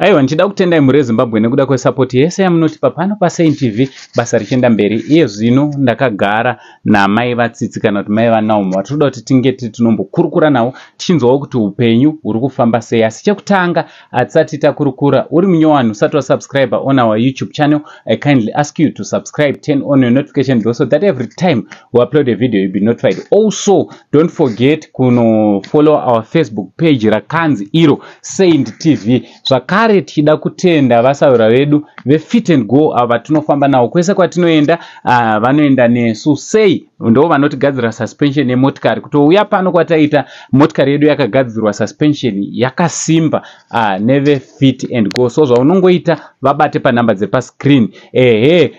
Aiwa, ndichida kutendai mhuri yeZimbabwe nekuda kwesapoti yese yamunotipa pano paSaint TV, basa richienda mberi. Iye zvino ndakagara namai vaTsitsi, kana kuti mai vaNaomi, vatinoda kuti tinge tinombokurukura navo, tichinzwawo kuti upenyu huri kufamba sei. Asi chekutanga, hatisati takurukura, uri munyowani usati wasubscribe on our YouTube channel, I kindly ask you to subscribe, turn on your notification bell so that every time we upload a video, you'll be notified. Also, don't forget kuno follow our Facebook page rakanzi iro Saint TV. Zvakare tichida kutenda vasaura vedu veFit and Go, ava vatinofamba navo kwese kwatinoenda. Vanoenda nesu sei, ndo vanotigadzira suspension yemotikari. Kutouya pano kwataita, motikari yedu yakagadzirwa suspension yakasimba neveFit and Go. So zvaunongoita, vabate panhamba dziri pascreen. Ehe,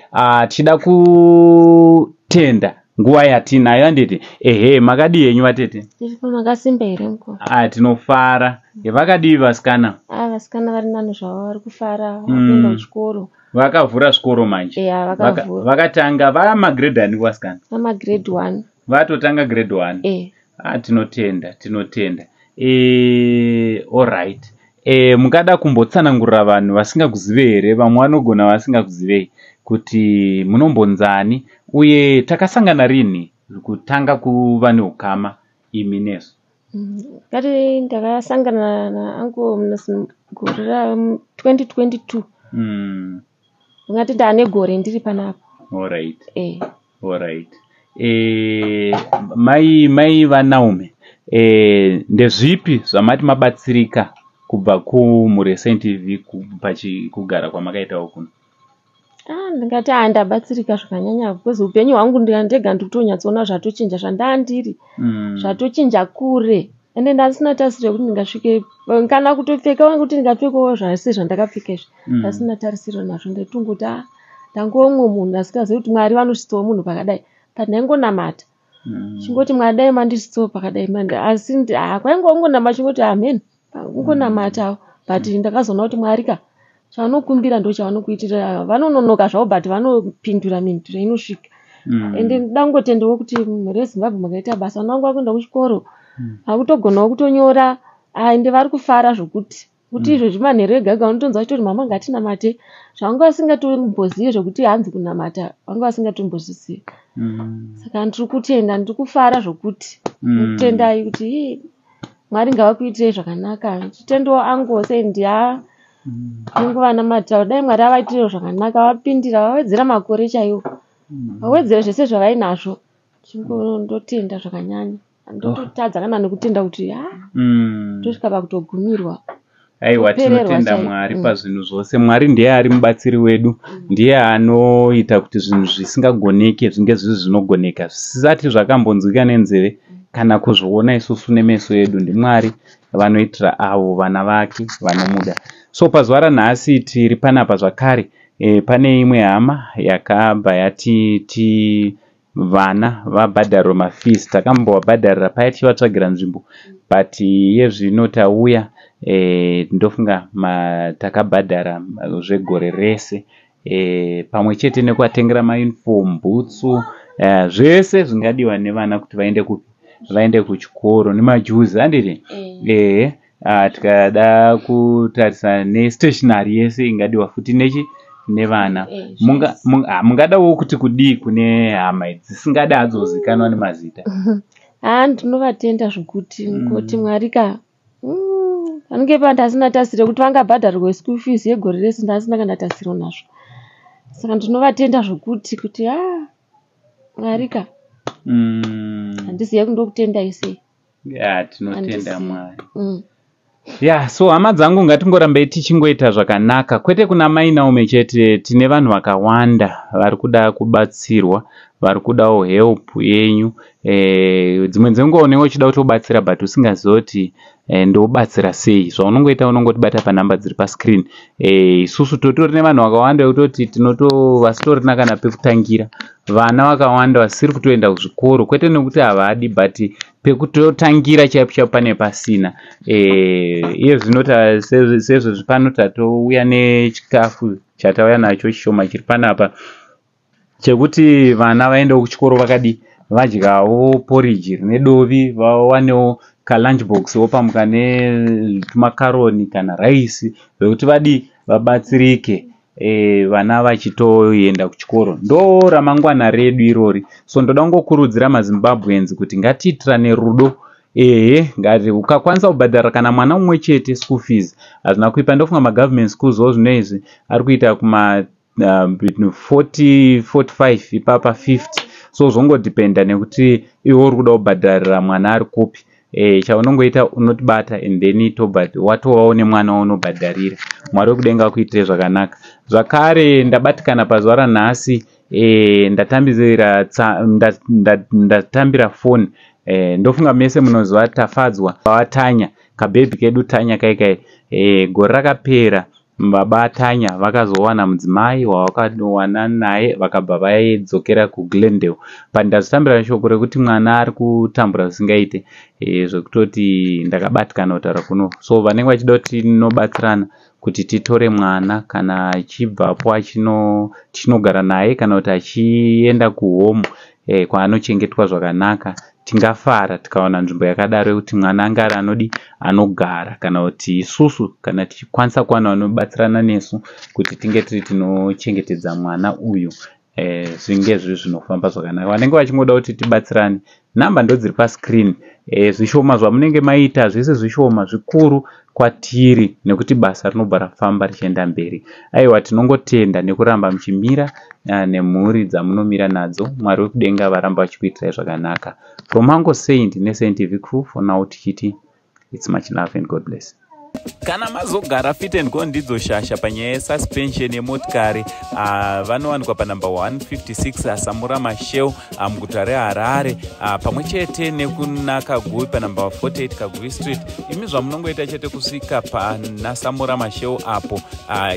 tichida kutenda nguva yatinayo, handiti? Ehe, makadii henyu, vatete? Tiripo, makasimba here, mukoma? Ah, tinofara. Vakadii vasikana? A, vasikana vari nani zvavo, vari kufara, vakuenda kuchikoro. Vakavhura zvikoro manje? Eya, vakavhura. Vakatanga vamagrade ani vasikana? Vamagrade 1. Vatotanga grade 1? E. Ah, tinotenda, tinotenda. Alright, mungada kumbotsanangurira vanhu vasingakuzive here? Vamwe vanogona vasingakuzivei, kuti munombonzani, uye takasangana rini kutanga kuva neukama imi nesu? Kati ndakasangana naangu gore ra2022. Ndingati ndaane gore ndiri panapa. E. Alright. Mai vaNaomi, ndezvipi zvamati mabatsirika kubva kumhuri yeSaint TV pachikugara kwamakaitawo kuno? Ah, ndingati haa, ndabatsirika zvakanyanya, because upenyu hwangu ndega ndikutonyatsoona zvatochinja. Zvandandiri zvatochinja kure, ende ndasina tarisiro yekuti ndingasvike kana kutopfeka, kuti ndingapfekawo sezvandakapfeka izvi. Ndasina tarisiro nazvo. Ndaitongoti a, ndangova umwe munhu asingazivi kuti Mwari vanosvitsawo munhu pakadai, but ndaingonamata chingoti, "Mwari, dai mandisvitsawo pakadai." Asi kwaingova kungonama, chingoti amen, kungonamatawo. But ndakazoona kuti Mwari ka, chavanokumbira ndo chavanokuitira. Vanononoka zvavo, but vanopindura, mhinduro inosvika. Ende ndoda kungotendawo kuti mhuri yeZimbabwe makaita basa. Vana vangu vakuenda kuchikoro, vakutogonawo kutonyora, ende vari kufara zvokuti kuti izvozvi manheru ega ega unotonzwa vachitoti, "Mama, ngatinamate." Zvavanga vasingatombozivi zvokuti hanzi kunamata, vanga vasingatombozvizivi. Saka ndiri kutenda, ndiri kufara zvokuti. Kutendai kuti ii, Mwari ngavakuitirei zvakanaka. Ndichitendawo angu sendi nongovanamatira, dai Mwari avaitirewo zvakanaka, vapindira, vawedzera makore chaiwo, vawedzere zvese zvavainazvo. Ndotenda zvakanyanya, ndototadza kana nekutenda kuti ha, tosvika pakutogumirwa. Aiwa. Kupererwa Tinotenda chaiko. Mwari pazvinhu zvose. Mwari ndiye ari mubatsiri wedu, ndiye anoita kuti zvinhu zvisingagoneki zvinge zviri zvinogoneka, zvisati zvakambonzwika nenzeve kana kuzviona isusu nemeso edu. NdiMwari vanoitira avo vana vake vanomuda. So pazuva ranhasi tiri panapa zvakare, pane imwe hama yakabva yati ti vana vabhadharwe mafees. Takambovabhadharira paya tichivatsvagira nzvimbo, but iye zvino tauya, ndofunga takabhadhara zvegore rese, pamwe chete nekuvatengera mauniform, bhutsu, zvese zvingadiwa nevana kuti vaende kuchikoro, nemajuzi, handiti? Ehe. Tikada kutarisa nestationary yese ingadiwa futi nechi nevana. Mungadawo kuti kudii kune hama idzi dzisingadi hadzo zikanwa nemazita? Haa, ndinovatenda zvokuti kuti Mwari ka, vanenge pandasina tarisiro yekuti vangabhadharwe school fees yegore rese, ndasina kana tarisiro nazvo. Saka ndinovatenda zvokuti kuti haa, Mwari ka, handizive kuti ndokutendai sei. Ya, tinotenda Handizivi. Mwari. Ya, so hama dzangu, ngatingorambei tichingoita zvakanaka, kwete kuna mai Naomi chete. Tine vanhu vakawanda vari kuda kubatsirwa, vari kudawo help yenyu. Dzimwe dzenguva unenge uchida kutobatsira, but usingazivi kuti ndobatsira sei. Zvaunongoita, unongotibata panhamba dziri pascreen. Isusu totori nevanhu vakawanda vekutoti tinoto vasitorina kana pekutangira, vana vakawanda vasiri kutoenda kuzvikoro, kwete nekuti havadi, but pekutotangira chaipo chaipo pane pasina. Iye zvino sezvezvi pano tatouya nechikafu chatauya nacho chishoma chiri panapa, chekuti vana vaendewo kuchikoro vakadi vadyawo poriji rine dovi, vawanewo. Kalunch box, wopa netumakaroni kana raisi zvekuti vadii, vabatsirike vana vachitoenda kuchikoro. Ndo ramangwana redu irori. So ndoda kungokurudzira maZimbabweans kuti ngatiitirane rudo. Ehe, ngati ukakwanisa kubhadhara kana mwana mumwe chete school fees, hazvina kuipa. Ndofunga magovernment schools wo zvino izvi ari kuita kuma between 40, 45 ipapa, 50. So zvongodhipenda nekuti iwe uri kuda kubhadharira mwana ari kupi. Chaunongoita, unotibata and then tobva watovawo nemwana waunobhadharira. Mwari wekudenga akuitire zvakanaka. Zvakare ndabatikana pazuva ranhasi, ndatambira foni. Ndofunga mese munoziva Tafadzwa waTanya, kabhebhi kedu Tanya kaikai. Gore rakapera baba Tanya vakazowana mudzimai wavakawana naye, vakabva vaidzokera kuGlendale. But ndazotambira shoko rekuti mwana ari kutambura zvisingaite, zvekutoti ndakabatikana kutaura kuno. So vanenge vachida kuti tinobatsirana kuti titore mwana, kana achibvapo tichinogara naye, kana kuti achienda kuhome kwaanochengetwa zvakanaka, tingafara tikawana nzvimbo yakadaro yekuti mwana ange ari anodi anogara, kana kuti isusu kana tichikwanisa kuwana vanobatsirana nesu kuti tinge tiri tinochengetedza mwana uyu, zvinge zviri zvinofamba zvakanaka. Vanenge vachingoda kuti tibatsirane, nhamba ndodziri pascreen. Zvishoma zvamunenge maita zvese zvishoma, zvikuru kwatiri, nekuti basa rinobva rafamba richienda mberi. Aiwa, tinongotenda nekuramba muchimira nemhuri dzamunomira nadzo. Mwari wekudenga varamba vachikuitirai zvakanaka. From Uncle Saint neSaint TV crew, for now tichiti it's much love and God bless. Kana mazogara, Fit and Go ndidzo shasha panyaya yesuspension yemotikari. Vanowanikwa panhamba 156 Samora Machel muguta reHarare, pamwe chete nekuna Kaguvi panhamba 48 Kaguvi Street. Imi zvamunongoita chete kusvika pana Samora Machel apo,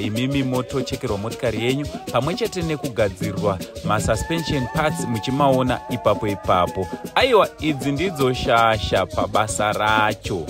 imimi motochekerwa motikari yenyu pamwe chete nekugadzirwa masuspension parts muchimaona ipapo ipapo. Aiwa, idzi ndidzo shasha pabasa racho.